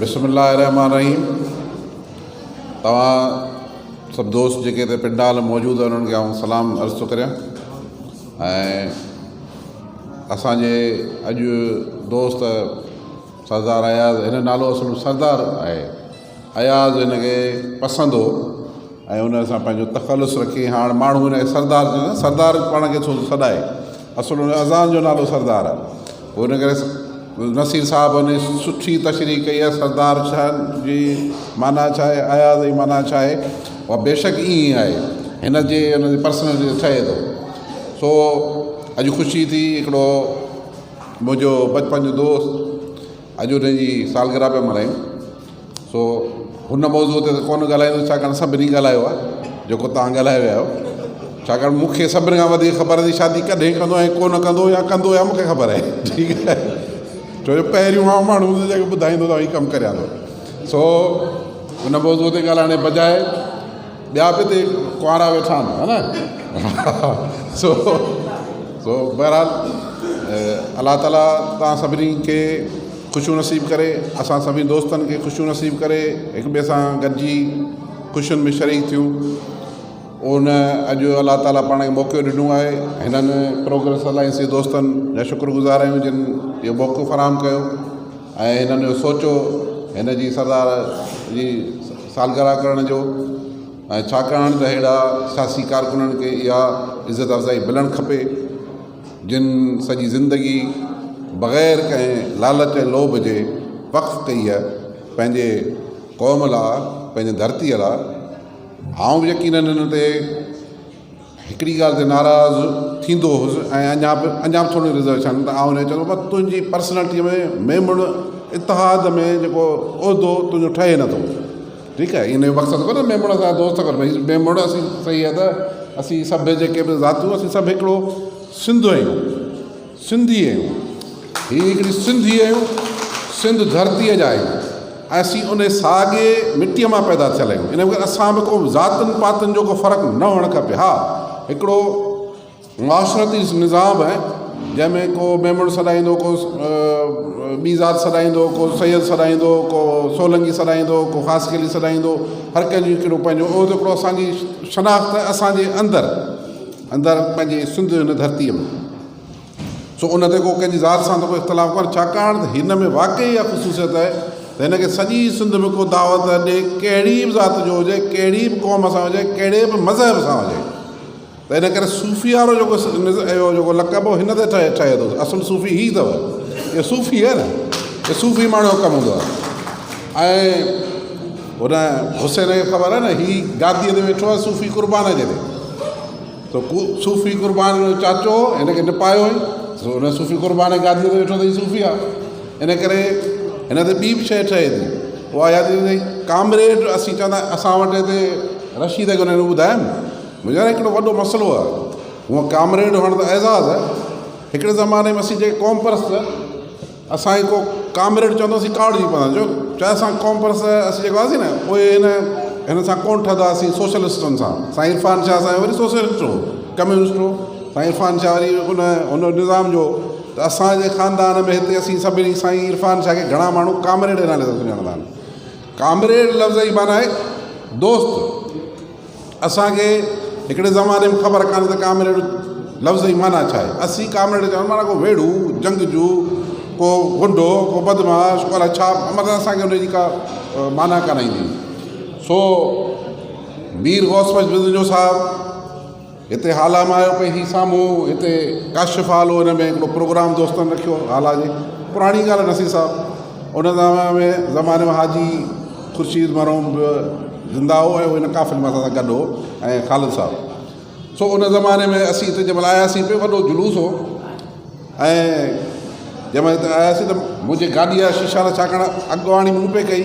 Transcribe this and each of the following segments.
بسم الله الرحمٰن الرحيم توهان سڀ دوست جيڪي هتي پنڊال ۾ موجود آهن انهن کي آئون سلام عرض ٿو ڪريان ۽ اسانجي اڄ دوست سردار اياز هن جو نالو اصل ۾ سردار آهي اياز هن کي پسند هو ۽ ان سان پنهنجو تخلص رکي هاڻ ماڻهو هن کي سردار چوندا آهن سردار پاڻ کي ڇو ٿو سڏائي اصل ۾ اذان جو نالو سردار آهي پوء ان ڪري نصير صاحب ان سٺي تشريح ڪئي آهي سردار ڇا جي معنيٰ ڇا آهي اياز جي معنيٰ ڇا آهي اها بيشڪ ائين آهي هن جي ان جي پرسنل ٺهي ٿو سو اڄ خوشي ٿي هڪڙو منهنجو بچپن جو دوست اڄ ان جي سالگرهه پيا ملهايون سو هن موضوع تي ته ڪونه ڳالهائيندس ڇاڪاڻ سڀني ڳالهايو آهي جيڪو توهان ڳالهائي ويا آهيو ڇاڪاڻ مون کي سڀني کان وڌيڪ خبر آهي شادي ڪڏهن ڪندو ۽ ڪونه ڪندو يا ڪندو يا مون کي خبر آهي ٺيڪ آهي ڇو جو پهريون آئون ماڻهو هوندس جيڪو ٻڌائيندو ته آئون هي ڪم ڪريان ٿو سو ان موضوع تي ڳالهائڻ جي بجاء ٻيا به هتي ڪنوارا ويٺا آهن ها نه سو سو بهرحال الله تعاليٰ توهان سڀني کي خوشيون نصيب ڪري اسان سڀني دوستن کي خوشيون نصيب ڪري هڪ ٻئي سان گڏجي خوشين ۾ شريڪ ٿيون ان اڄ الله تعاليٰ پاڻ کي موقعو ڏنو آهي هنن پروگريس الائنس جي دوستن جا شڪر گذار آهيون جن اهو موقعو فراهم ڪيو ۽ هنن اهو سوچيو هن جي سردار جي سالگرهه ڪرڻ جو ۽ ڇاڪاڻ ته اهڙا سياسي ڪارڪنن کي اها عزت افزائي ملڻ کپي جن سڄي زندگي بغير ڪنهن لالچ ۽ لوڀ جي وقف ڪئي آهي پنهنجي قوم لاء پنهنجي ڌرتيء لاء آئون به يقينن ان تي هڪڙي ڳالهه تي ناراض ٿيندو هوس ۽ اڃا به اڃا به ٿورو رزرويشن ته آئون هن کي چوندو هوس تنهنجي پرسنالٽيء ۾ ميمڻ اتحاد ۾ جيڪو عهدو تنهنجو ٺهي نٿو ٺيڪ آهي ان جو مقصد ڪونهي ميمڻ اسان جا دوست ڪونهن ڀئي ميمڻ اسين صحيح آهي ته اسين سڀ جيڪي به ذاتيون اسين سڀ هڪڙو سنڌ آهيون سنڌي آهيون. هي هڪڙي سنڌي آهيون، سنڌ ڌرتيء جا آهيون ۽ اسين ان ساڳي مٽيء مان پيدا ٿيل آهيون. ان ڪري اسان ۾ ڪو ذاتن پاتن جو ڪو فرق نه هئڻ کپي. ها هڪڙو معاشرتي نظام آهي جنهن ۾ ڪو ميمڻ سڏائيندو، ڪو ٻي ذات سڏائيندو، ڪو سيد سڏائيندو، ڪو سولنگي سڏائيندو، ڪو خاصخيلي سڏائيندو. هر ڪنهن جو هڪڙو پنهنجو عهدو هڪڙو اسان جي شناخت آهي اسان جي اندر اندر پنهنجي سنڌ هن ڌرتيء ۾. سو ان تي ڪو ڪنهن جي ذات سان ته ڪو اختلاف ڪونهي ڇاڪاڻ ته هن ۾ واقعي اها خصوصيت آهي ته هن کي سڄي سنڌ ۾ ڪو دعوت ڏي ڪهڙي به ذات جو هجي ڪهڙي به قوم سان هجي ڪهڙي به مذهب سان هجي ته ان ڪري صوفي وارو جيڪو اهو جيڪو لقب هو هن تي ٺهي ٺهي ٿو اصل صوفي هي اٿو اهو صوفي آهي نه اهو صوفي ماڻهو جو ڪم هوندو آهي ۽ هن حسين کي خبر آهي نه هي گاديء تي ويٺو آهي صوفي قربان جي تي سو صوفي قربان جو چاچو هو، هن کي نپايو هئائين، سو ان صوفي قربان جي گاديء تي ويٺو ته هي صوفي آ. ان ڪري هن تي ٻي به شيء ٺهي ٿي، اها ياد ايندي اٿئي، ڪامريڊ اسين چوندا اسان وٽ هتي رشيد کي انهن ٻڌايم، منهنجو يار هڪڙو وڏو مسئلو آ، هونء ڪامريڊ هئڻ ته اعزاز آهي، هڪڙي زماني ۾ اسين جيڪي قومپرست اسان کي ڪو ڪامريڊ چوندو اسين ڪاوڙجي پوندا جو چاهي اسان قوم پرست اسين جيڪو هئاسين نه اهي هن هن سان ڪونه ٺهندا هئاسين سوشلسٽن سان سائين عرفان شاهه سان وري سوشلسٽ هو ڪميونسٽ هو سائين عرفان شاهه وري ان ان نظام جو ته اسانجي خاندان ۾ هتي اسين سڀني سائين عرفان شاهه کي گهڻا ماڻهو ڪامريڊ جي نالي سان سڃاڻندا آهن ڪامريڊ لفظ جي معنيٰ آهي دوست اسان کي هڪڙي زماني ۾ خبر ڪانه ته ڪامريڊ لفظ جي معنيٰ ڇا آهي. اسين ڪامريڊ چوڻ معنيٰ ڪو ويڙهو، جنگجو، ڪو غنڊو، ڪو بدمعاش، ڪو الائي ڇا مطلب اسان کي ان جي ڪا معنيٰ ڪانه ايندي هئي. سو مير غوث بخش بزنجو صاحب هتي هالا مان آيو پئي هي سامهون هتي ڪاشف هال هو ان ۾ هڪڙو پروگرام دوستن رکيو هالا جي پراڻي ڳالهه نصير صاحب ان زماني ۾ زماني ۾ حاجي خورشيد مرحوم به زنده هو ۽ ان قافلي ۾ اسان سان گڏ هو ۽ خالد صاحب سو ان زماني ۾ اسين هتي جنهن مهل آياسين پئي وڏو جلوس هو ۽ جنهن مهل هتي آياسين ته منهنجي گاڏيء جا شيشا ته ڇاڪاڻ اڳواڻي مون پئي ڪئي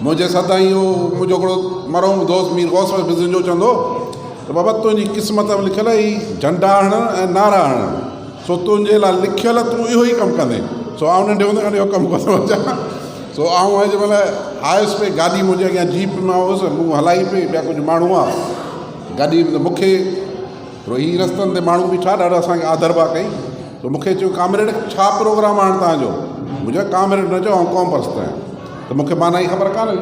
منهنجي سدائين اهو منهنجو هڪڙو مرحوم دوست مير غوث بخش بزنجو چوندو هو ته بابا تنهنجي قسمت ۾ لکيل آهي هي جهنڊا هڻڻ ۽ نعرا هڻڻ سو تنهنجي لاء لکيل تون اهو ئي ڪم ڪندين. سو آئون ننڍي هوندي کان اهو ڪم ڪندو اچان. سو آئون ۽ جنهن مهل آيس پئي گاڏي منهنجي اڳيان جيپ مان هوس مون هلائي پئي ٻيا ڪجهه ماڻهو هئا گاڏي ۾ ته مون کي هي رستن تي ماڻهو بيٺا ڏاڍو اسان کي آڌر ڀاء ڪئي ته مون کي چيو ڪامريڊ ڇا پروگرام آهي هاڻي توهان جو؟ مون چيو ڪامريڊ نه چئو آئون قوم پرست آهيان. ته مون کي معنيٰ ئي خبر ڪانه هئي.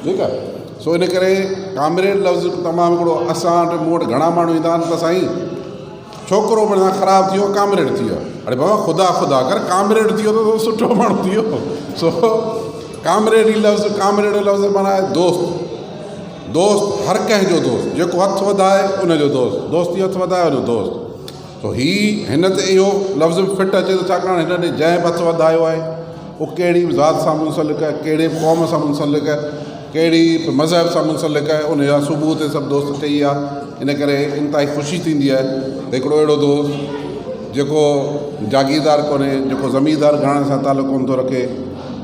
ٺيڪ آهي سو ان ڪري ڪامريڊ لفظ تمام هڪڙو اسان وٽ مون وٽ گهڻا ماڻهو ايندا آهن ته سائين ڇوڪرو مڙسان خراب ٿي ويو ڪامريڊ ٿي ويو اڙي بابا خدا خدا ڪر ڪامريڊ ٿي ويو ته سٺو ماڻهو ٿي ويو سو ڪامريڊ هي لفظ ڪامريڊ لفظ معنيٰ آهي دوست دوست هر ڪنهن جو دوست جيڪو هٿ وڌائي ان جو دوست دوستي هٿ وڌائي ان جو دوست سو هي هن تي اهو لفظ به فٽ اچي ٿو ڇاڪاڻ هن ڏي جنهن به هٿ وڌايو آهي اهو ڪهڙي به ذات سان منسلڪ آهي ڪهڙي به قوم سان منسلڪ آهي ڪهڙي به مذهب سان منسلڪ آهي ان جا ثبوت سڀ دوست چئي ويا ان ڪري انتهائي خوشي ٿيندي آهي ته هڪڙو اهڙو دوست جيڪو جاگيردار ڪونهي جيڪو زميندار گهراڻي سان تعلق ڪونه ٿو رکي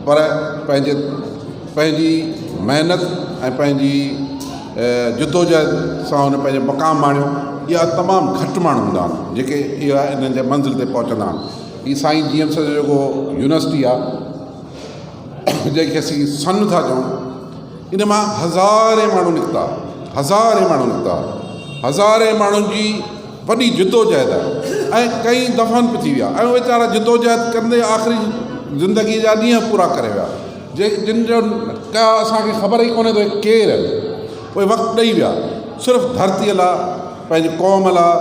پر پنهنجي پنهنجي محنت ۽ پنهنجي جدوجهد سان هن پنهنجو مقام ماڻيو. اها تمام گهٽ ماڻهو هوندا آهن جيڪي اها انهن جي منزل تي پهچندا آهن. هي سائين جي ايم سيد جو جيڪو يونيورسٽي آهي جنهن کي اسين سن ٿا چئون ان مان هزارين ماڻهو نڪتا هزارين ماڻهو نڪتا هزارين ماڻهن جي وڏي جدوجهد آهي ۽ ڪئي دفن به ٿي ويا ۽ ويچارا جدوجهد ڪندي آخري زندگي جا ڏينهن پورا ڪري ويا. جي جن جو ڪا اسان کي خبر ئي ڪونهي ته اهي ڪير آهن اهي وقت ڏئي ويا صرف ڌرتيء لاء پنهنجي قوم لاء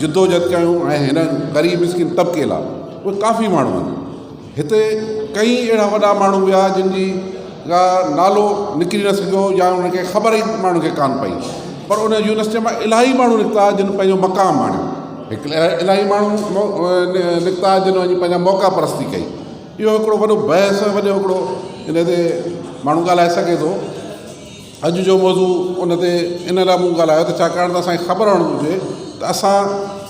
جدوجھد ڪيون ۽ هن غريب مسڪين طبقي لاء اهي ڪافي ماڻهو آهن هتي ڪئي اهڙا وڏا ماڻهو ويا جن جي ڪا نالو نڪري نه سگهيو يا انهن کي خبر ئي ماڻهن کي ڪانه پئي پر ان يونيورسٽي مان الاهي ماڻهو نڪتا جن پنهنجو مقام ماڻيو هڪ الاهي ماڻهو نڪتا جن وڃي پنهنجا موقع پرستي ڪئي اهو هڪڙو وڏو بحث ۽ وڏو هڪڙو ان تي ماڻهو ڳالهائي سگهي ٿو. اڄ جو موضوع ان تي ان لاء مون ڳالهايو ته ڇاڪاڻ ته اسانکي خبر هئڻ گهرجي ته اسان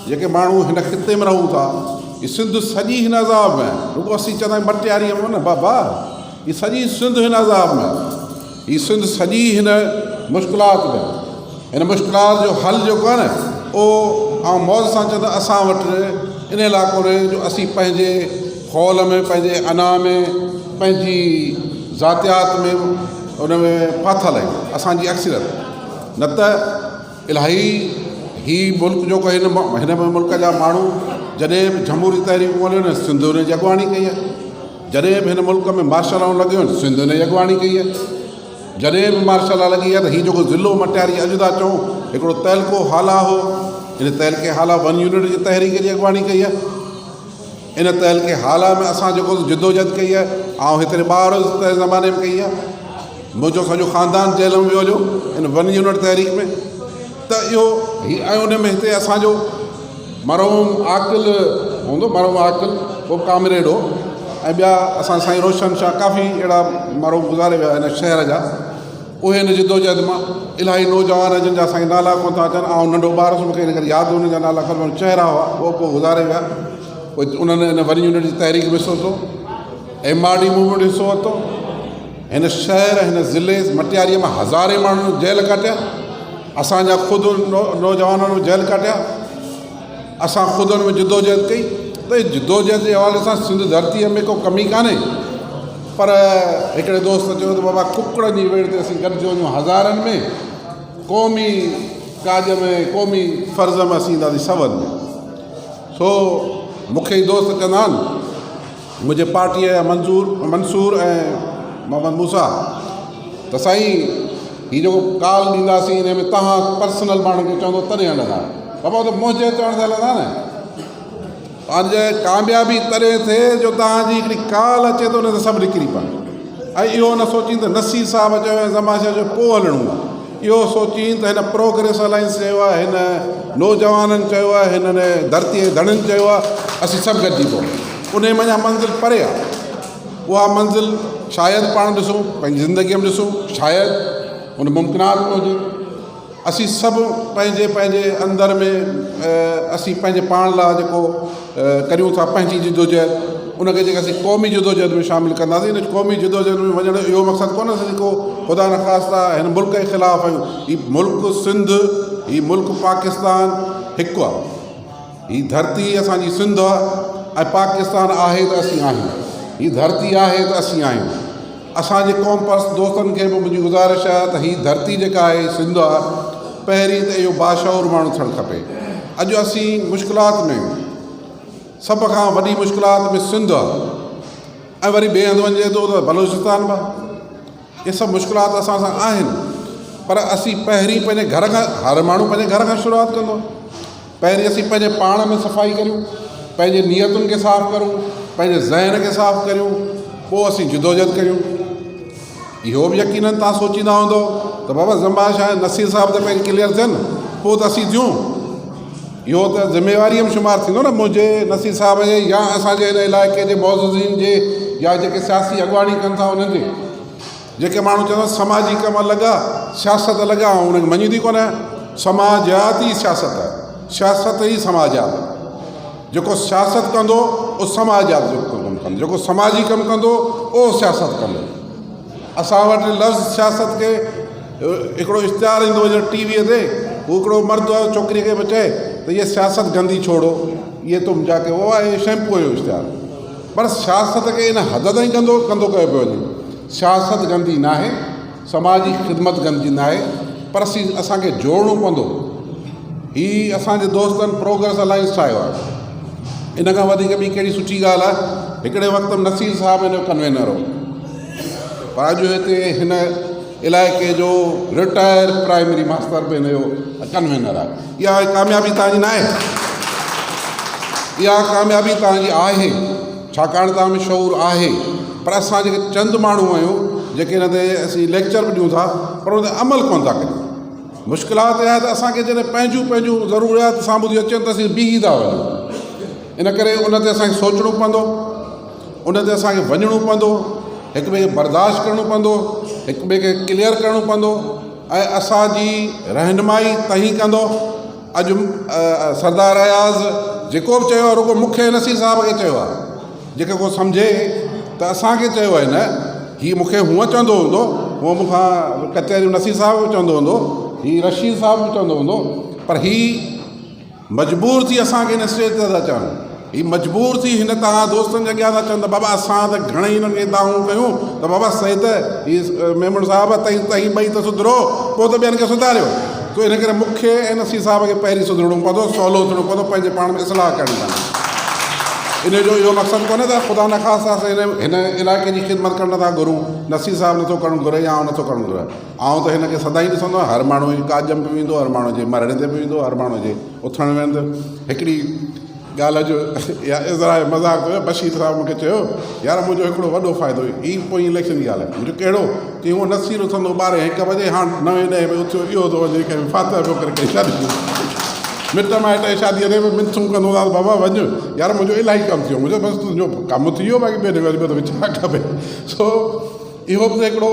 جيڪي ماڻهو هن خطي ۾ رهون ٿا هي سنڌ سڄي هن عذاب ۾ آهي رڳو اسين چوندا آهيون مٽياريء ۾ نه بابا هي سڄي سنڌ هن عذاب ۾ آهي هي سنڌ سڄي هن مشڪلات ۾ هن مشڪلات جو حل جيڪو آهي نه اهو آئون موت سان چوندس اسان وٽ ان لاء ڪونهي جو اسين پنهنجي خول ۾ پنهنجي انا ۾ پنهنجي ذاتيات ۾ ان ۾ ڦاٿل آهيون اسانجي اڪثريت نه ته الاهي هي ملڪ جيڪو هن هن ملڪ جا ماڻهو جڏهن به جمهوري تحريڪون هليون آهن سنڌ ان جي اڳواڻي ڪئي آهي جڏهن به هن ملڪ ۾ مارشل لائون لڳيون آهن سنڌ ان جي اڳواڻي ڪئي آهي جڏهن به مارشل لا لڳي آهي ته هي جيڪو ضلعو مٽياري اڄ ٿا چئون هڪڙو تعلقو هالا هو ان تعلقي هالا ون يونٽ جي تحريڪ جي اڳواڻي ڪئي آهي ان تعلقي هالا ۾ اسان جيڪو جدوجهد ڪئي آهي آئون هيتري ٻار هوس تنهن زماني ۾ ڪئي آهي منهنجو سڄو خاندان جيل ۾ ويو هليو ان ون يونٽ تحريڪ ۾ ته اهو هي ۽ ان ۾ هتي اسانجو مرحوم عاقل هوندو مرحوم عاقل هو ڪامريڊ هو ۽ ٻيا اسان سائين روشن شاهه ڪافي اهڙا مرحوم گذاري ويا هن شهر جا اهي هن جدوجهد مان الاهي نوجوان جن جا اسانکي نالا ڪونه ٿا اچن آئون ننڍو ٻار هوس مونکي ان ڪري ياد انهن جا نالا ڪونه چهرا هئا اهي پوء گذاري ويا پوء انهن ان ون يونٽ جي تحريڪ ۾ حصو ورتو ايم آر ڊي موومينٽ حصو ورتو هن شهر هن ضلعي مٽياريء مان هزارين ماڻهن جيل ڪاٽيا اسان جا خود نوجوانن به جيل ڪاٽيا اسان خود ان ۾ جدوجهد ڪئي ته جدوجهد جي حوالي سان سنڌ ڌرتيء ۾ ڪو ڪمي ڪانهي پر هڪڙي دوست چيو ته بابا ڪڪڙن جي ويڙهه تي اسين گڏجي وڃون هزارن ۾ قومي ڪاڄ ۾ قومي فرض ۾ اسين اينداسين سون ۾ سو مون کي هي دوست چوندا آهن منهنجي پارٽيء جا منظور منصور ۽ محمد موسيٰ ته سائين هي جيڪو ڪال ڏينداسين ان ۾ توهان پرسنل ماڻهن کي چوندو تڏهن هلندا بابا ته منهنجي چوڻ تي هلندا نه پنهنجي ڪاميابي تڏهن ٿئي جو توهان جي هڪڙي ڪال اچي ته ان تي سڀ نڪري پون ۽ اهو نه سوچين ته نصير صاحب چيو ۽ زمان شاهه چيو پوء هلڻو آهي اهو سوچين ته هن پروگريس الائنس چيو آهي هن نوجوانن چيو آهي هنن ڌرتيء جي ڌڻين چيو آهي اسين سڀ گڏجي پئون انهي منجهان منزل پري آهي اها منزل شايد پاڻ ڏسون پنهنجي زندگيء ۾ ڏسون شايد ان ممڪنات ۾ هجي اسين سڀ پنهنجي پنهنجي اندر ۾ اسين پنهنجي پاڻ لاء جيڪو ڪريون ٿا پنهنجي جدوجهد ان کي جيڪا اسين قومي جدوجهد ۾ شامل ڪنداسين ان قومي جدوجهد ۾ وڃڻ جو اهو مقصد ڪونهي اسين ڪو خدا نخواسته هن ملڪ جي خلاف آهيون هي ملڪ سنڌ هي ملڪ پاڪستان هڪ آهي هي ڌرتي اسان جي سنڌ آهي ۽ پاڪستان آهي ته اسين آهيون هي ڌرتي آهي ته اسين آهيون اسان جي قوم پرست دوستن کي به منهنجي گذارش آهي ته هي ڌرتي جيڪا آهي سنڌ آهي پهرين ته اهو باشعور ماڻهو ٿيڻ کپي اڄ اسين مشڪلات ۾ آهيون سڀ کان وڏي مشڪلات ۾ سنڌ آهي. ۽ وري ٻئي هنڌ وڃجي ٿو ته بلوچستان به اهي سڀ مشڪلات اسان سان آهن پر اسين پهرين پنهنجي گهر کان هر ماڻهو پنهنجي گهر کان شروعات ڪندو پهرين اسين پنهنجي پاڻ ۾ صفائي ڪريون پنهنجي نيتن کي صاف ڪريون پنهنجي ذهن کي صاف ڪريون پوء اسين جدوجهد ڪريون اهو به يقينن تان سوچيندا هوندو ته بابا زمان شاهه نصير صاحب ته پهرين ڪليئر ٿين پوء ته اسين ٿيون اهو ته ذميواريء ۾ شمار ٿيندو نه منهنجي نصير صاحب جي يا اسان جي هن علائقي جي معززين جي يا جيڪي سياسي اڳواڻي ڪن ٿا انهن جي. جيڪي ماڻهو چوندا سماجي ڪم الڳ آ سياست الڳ آ آئون انهن کي مڃيندو ئي ڪونه آهيان. سماجيات ئي سياست آهي. سياست ئي سماجيات آهي. جيڪو سياست ڪندو اهو سماجيات جو ڪم ڪندو جيڪو سماجي ڪم ڪندو اهو سياست ڪندو. اسان وٽ لفظ سياست کي هڪڙو اشتهار ايندو هجي ٽي ويء تي هو هڪڙو مرد ڇوڪريء کي پيو چئي ته يي سياست گندي ڇوڙو يي تم جا ڪي اهو آهي شيمپوء جو اشتهار پر سياست کي ان حد تائين گندو گندو ڪيو پيو وڃي سياست گندي ناهي سماجي خدمت گندي ناهي پر اسين اسان کي جوڙڻو پوندو هي اسان جي دوستن پروگريس الائنس ٺاهيو آهي ان کان وڌيڪ ٻي ڪهڙي سٺي ڳالهه آهي هڪڙي وقت نصير صاحب هن جو ڪنوينر هو پر اڄ هتي هن علائقي جو رٽائر پرائمري ماستر به هن جو ڪنوينر آهي. اها ڪاميابي توهان جي ناهي. اها ڪاميابي توهان جي آهي ڇاڪاڻ توهان ۾ شعور آهي پر اسان جيڪي چند ماڻهو آهيون جيڪي هن تي اسين ليڪچر به ڏيون ٿا پر ان تي عمل ڪونه ٿا ڪريون. مشڪلات اها آهي ته اسان کي جڏهن پنهنجون پنهنجون ضروريات سامهون ٿيون اچن ته اسين بيهي ٿا وڃون. ان ڪري ان تي اسان کي سوچڻو پوندو. ان تي اسان کي وڃڻو پوندو، هڪ ٻئي کي برداشت ڪرڻو پوندو، هڪ ٻئي کي ڪليئر ڪرڻو پوندو ۽ اسان جي رهنمائي توهين ڪندو. اڄ سردار اياز جيڪو به چيو آهي رڳو مون کي نصير صاحب کي چيو آهي، جيڪي ڪو سمجهي ته اسان کي چيو آهي نه، هي مون کي هونء چوندو هوندو، هونء مون کان ڪچهري نصير صاحب به چوندو هوندو، هي رشيد صاحب به چوندو هوندو پر هي مجبور ٿي اسان کي هن اسٽيج تي ٿا چون. هي مجبور ٿي هن توهان دوستن جي اڳيان ٿا چون ته بابا اسان ته گهڻئي هنن کي دانهون ڪيون ته بابا سيد هي ميمڻ صاحب تئين تئين ٻئي ته سڌرو پوء ته ٻين کي سڌاريو. سو ان ڪري مون کي ۽ نصير صاحب کي پهرين سڌرڻو پوندو، سولو ٿيڻو پوندو، پنهنجي پاڻ ۾ اصلاح ڪرڻي پوندي. ان جو اهو مقصد ڪونهي ته خدا نخواسته اسين هن علائقي جي خدمت ڪرڻ نٿا گهرون، نصير صاحب نٿو ڪرڻ گهري يا آئون نٿو ڪرڻ گهران. آئون ته هن کي سدائين ڏسندو آهيان، هر ماڻهوء جي ڪاڄ ۾ به ويندو، هر ماڻهوء جي مرڻي تي به ويندو، هر ماڻهوء جي اٿڻ ويهڻ تي. هڪڙي ڳالهه جو اها اظهار مذاق هيو، بشير صاحب مون کي چيو، يار منهنجو هڪڙو وڏو فائدو هي، هي پوئين اليڪشن جي ڳالهه آهي. مون چيو ڪهڙو؟ چيائين هونء نصير اٿندو ٻارهين هڪ بجي، هاڻ نوين ڏهين بجي اٿيو اهو ٿو وڃي ڪنهن ۾ فاتحه پيو ڪري ڪنهن شادي جي. مٽ مائٽ جي شاديء تي به منٿون ڪندو هوندو هئس، بابا وڃ، يار منهنجو الاهي ڪم ٿي ويو. مون چيو بس تنهنجو ڪم ٿي ويو، باقي ٻيو وري توکي ڇا کپي؟ سو اهو به هڪڙو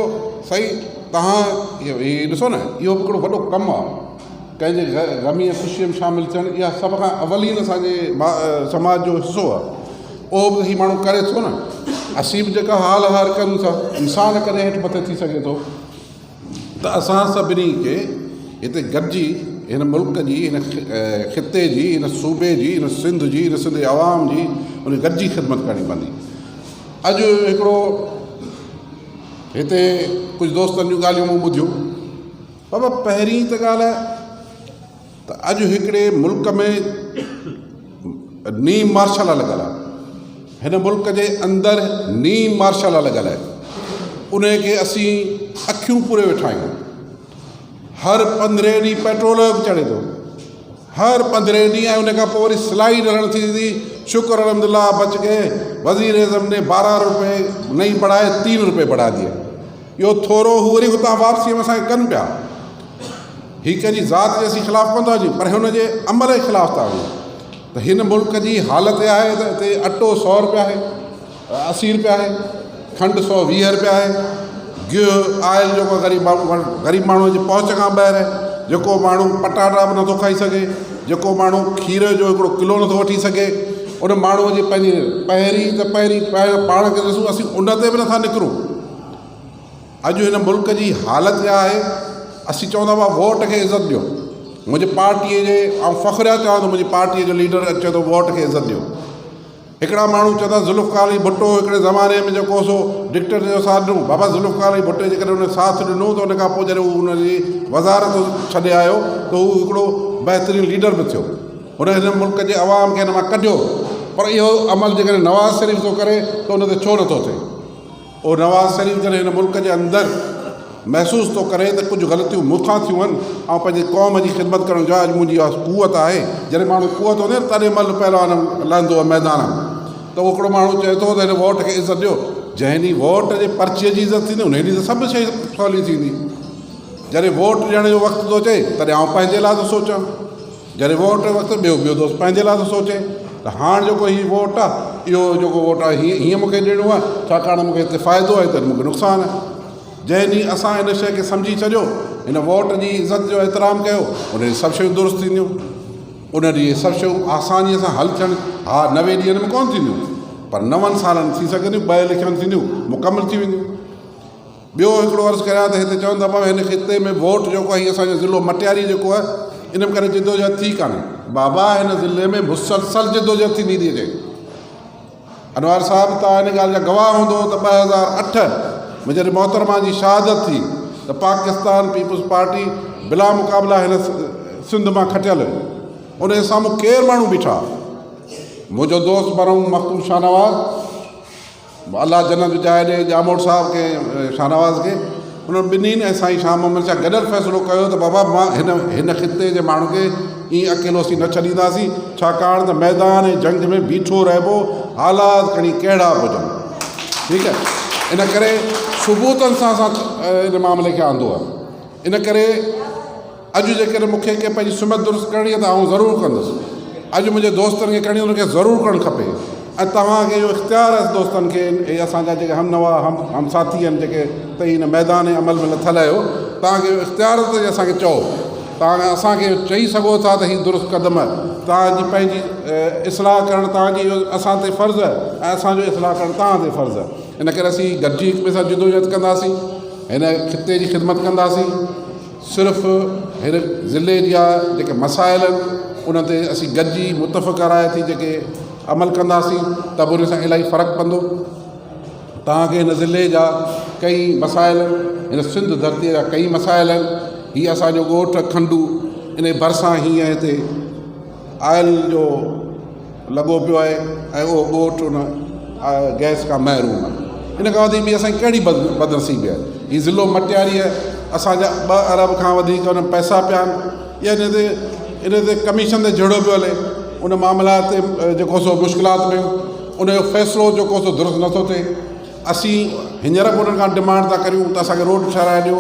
سائين توهان هي ڏسو نه اهو به هڪڙو وڏو ڪم آهي ڪنهن جي غمي ۽ خوشيء ۾ شامل ٿيڻ اها سڀ کان اولين اسان جي سماج جو حصو آهي اهو به هي ماڻهو ڪري ٿو نه اسين به جيڪا حال هار ڪريون ٿا انسان ڪڏهن هيٺ مٿي ٿي سگهي ٿو ته اسان سڀني کي هتي گڏجي هن ملڪ جي هن خطي جي هن صوبي جي هن سنڌ جي هن سنڌ جي عوام جي ان گڏجي خدمت ڪرڻي پوندي اڄ هڪڙو هتي ڪجهه دوستن جون ڳالهيون مون ٻڌيون. بابا پهرين ته ڳالهه ته اڄ هڪڙي ملڪ ۾ نيم مارشل لا لڳل آهي. هن ملڪ جي اندر نيم مارشل لا لڳل آهي. ان کي اسين اکيون پوري ويٺا آهيون. هر پندرهين ڏينهن پيٽرول جو اگهه چڙهي ٿو. هر پندرهين ڏينهن ۽ ان کان پوء وري سلائيڊ هلڻ ٿي ٿي شڪر الحمد الله بچ گئي وزير اعظم ني بارهن روپي نئين بڙهائي تين روپي بڙها ديئي اهو ٿورو هو وري هتان واپسي ۾ اسان کي ڪن پيا هي ڪنهن جي ذات جي اسين خلاف ڪونه ٿا هجون پر هن جي عمل جي خلاف ٿا هجون ته هن ملڪ جي حالت اها آهي ته هتي اٽو سو روپيا آهي 80 رپيا آهي، کنڊ 120 رپيا آهي، گيهه، آئل جيڪو غريب ماڻهو غريب ماڻهو جي پهچ کان ٻاهر آهي، جيڪو ماڻهو پٽاٽا به نٿو کائي سگهي، جيڪو ماڻهو کير جو هڪڙو ڪلو نٿو وٺي سگهي، ان ماڻهو جي پنهنجي پهرين ته پهرين پاڻ کي ڏسون اسين ان تي به نٿا نڪرون. اڄ هن ملڪ جي حالت اها آهي اسين چوندا هئا ووٽ کي عزت ڏيو منهنجي پارٽيء جي آئون فخريا چوان ٿو منهنجي پارٽيء جو ليڊر چئي ٿو ووٽ کي عزت ڏيو. هڪڙا ماڻهو چوندا ذوالفقار علي ڀٽو هڪڙي زماني ۾ جيڪو سو ڊڪٽيٽر جو ساٿ ڏنو. بابا ذوالفقار علي ڀٽي جيڪڏهن ان ساٿ ڏنو ته ان کان پوء جڏهن هو ان جي وزارت ڇڏي آيو ته هو هڪڙو بهترين ليڊر به ٿيو. هن هن ملڪ جي عوام کي هن مان ڪڍيو. پر اهو عمل جيڪڏهن نواز شريف ٿو ڪري ته ان تي ڇو نٿو ٿئي؟ اهو نواز شريف جڏهن هن ملڪ جي اندر محسوس ٿو ڪري ته ڪجهه غلطيون مون کان ٿيون آهن، آئون پنهنجي قوم جي خدمت ڪرڻ چاهيان، اڄ منهنجي اها قوت آهي. جڏهن ماڻهو قوت هوندي آهي نه تڏهن ملهه پهلوان لهندو آهي ميدان ۾ ته اهو هڪڙو ماڻهو چئي ٿو ته هن ووٽ کي عزت ڏيو. جنهن ڏينهن ووٽ جي پرچيء جي عزت ٿيندي انهيء ڏينهن ته سڀ شيء سولي ٿيندي. جڏهن ووٽ ڏيڻ جو وقت ٿو اچي تڏهن آئون پنهنجي لاء ٿو سوچان. جڏهن ووٽ جو وقت ٻيو ٻيو دوست پنهنجي لاء ٿو سوچي ته هاڻ جيڪو هي ووٽ آهي اهو جيڪو ووٽ آهي هيئن هيئن مونکي ڏيڻو آهي ڇاڪاڻ مونکي هتي فائدو آهي ته مونکي نقصان آهي جنهن ڏينهن اسان هن شيء کي سمجهي ڇڏيو هن ووٽ جي عزت جو احترام ڪيو ان ڏينهن سڀ شيون درست ٿينديون ان ڏينهن سڀ شيون آسانيء سان حل ٿيڻ ها 90 ڏينهن ۾ ڪونه ٿينديون پر نون سالن ٿي سگهنديون ٻه اليڪشن ٿينديون مڪمل ٿي وينديون ٻيو هڪڙو عرض ڪريان ته هتي چون ٿا بابا هن خطي ۾ ووٽ جيڪو آهي هي اسان جو ضلعو مٽياري جيڪو آهي ان ۾ ڪڏهن جدوجهد ٿي ڪانهي بابا هن ضلعي ۾ مسلسل جدوجهد ٿيندي ٿي اچي انوار صاحب توهان ان ڳالهه جا گواهه هوندو ته 2008 ۾ جڏهن محترمه جي شهادت ٿي ته پاڪستان پيپلز پارٽي بلا مقابله هن سنڌ مان کٽيل هئي ان جي سامهون ڪير ماڻهو بيٺا منهنجو دوست مرحوم مخدوم شاهنواز الله جنت ۾ جاء ڏي ڄاموٽ صاحب کي شاهنواز کي انهن ٻنهين ۽ سائين شاهه محمد شاهه گڏيل فيصلو ڪيو ته بابا مان هن هن خطي جي ماڻهن کي ائين اڪيلو اسين نه ڇڏينداسين ڇاڪاڻ ته ميدان جنگ ۾ بيٺو رهبو حالات کڻي ڪهڙا به هجن ٺيڪ آهي ان ڪري ثبوتن سان اسان ان معاملي کي آندو آهي ان ڪري اڄ جيڪڏهن مون کي ڪنهن پنهنجي سمت درست ڪرڻي آهي ته آئون ضرور ڪندس. اڄ منهنجي دوستن کي ڪرڻي انهن کي ضرور ڪرڻ کپي ۽ توهان کي اهو اختيار آهي دوستن کي اهي اسان جا جيڪي هم نوا هم هم ساٿي آهن جيڪي تئين هن ميدان عمل ۾ لٿل آهيو توهان کي اهو اختيار آهي ته اسان کي چئو توهان اسان کي چئي سگهو ٿا ته هي درست قدم آهي توهان جي پنهنجي اصلاح ڪرڻ توهان جي اسان تي فرض آهي ۽ اسان جو اصلاح ڪرڻ توهان تي فرض آهي ان ڪري اسين گڏجي هڪ ٻئي سان جدوجهد ڪنداسين هن خطي جي خدمت ڪنداسين. صرف هن ضلعي جا جيڪي مسائل آهن انهن تي اسين گڏجي متفق راء ٿي جيڪي عمل ڪنداسين ته به ان سان الاهي فرق پوندو توهان کي هن ضلعي جا ڪئي مسائل آهن هن سنڌ ڌرتيء جا ڪئي مسائل آهن هي اسانجو ڳوٺ کنڊو ان جي ڀرسان هيئن هتي آئل جو لڳو پيو آهي ۽ اهو ڳوٺ ان گئس کان محروم آهي ان کان وڌيڪ ٻي اسانجي ڪهڙي بد بدنصيبي آهي هي ضلعو مٽياري آهي اسانجا 2 ارب کان وڌيڪ ان پئسا پيا آهن يا ان تي ان تي ڪميشن تي جهيڙو پيو هلي ان معاملات تي جيڪو سو مشڪلات ۾ ان جو فيصلو جيڪو سو درست نٿو ٿئي اسين هينئر به انهن کان ڊمانڊ ٿا ڪريون ته اسان کي روڊ ٺهرائي ڏيو،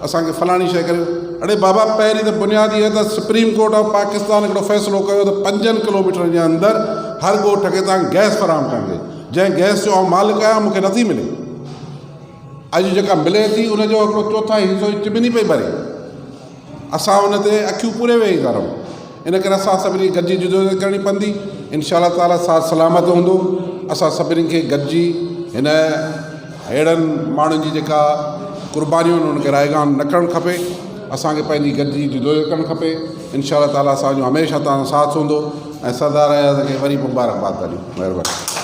اسان کي فلاڻي شيء ڪريو. اڙي بابا پهرين ته بنيادي اهي ته سپريم ڪورٽ آف پاڪستان هڪڙو فيصلو ڪيو ته 5 ڪلوميٽرن جي اندر هر ڳوٺ کي توهان کي گئس فراهم ڪرڻ گهرجي. جنهن گئس جو آئون مالڪ آهيان مون کي نٿي ملي. اڄ جيڪا ملي ٿي ان جو هڪڙو چوٿائي حصو هي چمني پئي ڀري. اسان ان تي اکيون پوري ويهي ٿا رهون. ان ڪري اسان سڀني کي گڏجي جدوجهد ڪرڻي پوندي. انشاء الله تعاليٰ ساٿ سلامت هوندو. اسان سڀني کي گڏجي هن اهڙن ماڻهن جي جيڪا قربانيون آهن ان کي رائگان نه ڪرڻ کپي. اسان کي پنهنجي گڏجي جدوجهد ڪرڻ کپي. انشاء الله تعاليٰ اسان جو هميشه توهان سان ساٿ هوندو ۽ سردار اياز کي وري مبارڪباد ٿا ڏيون. مهرباني.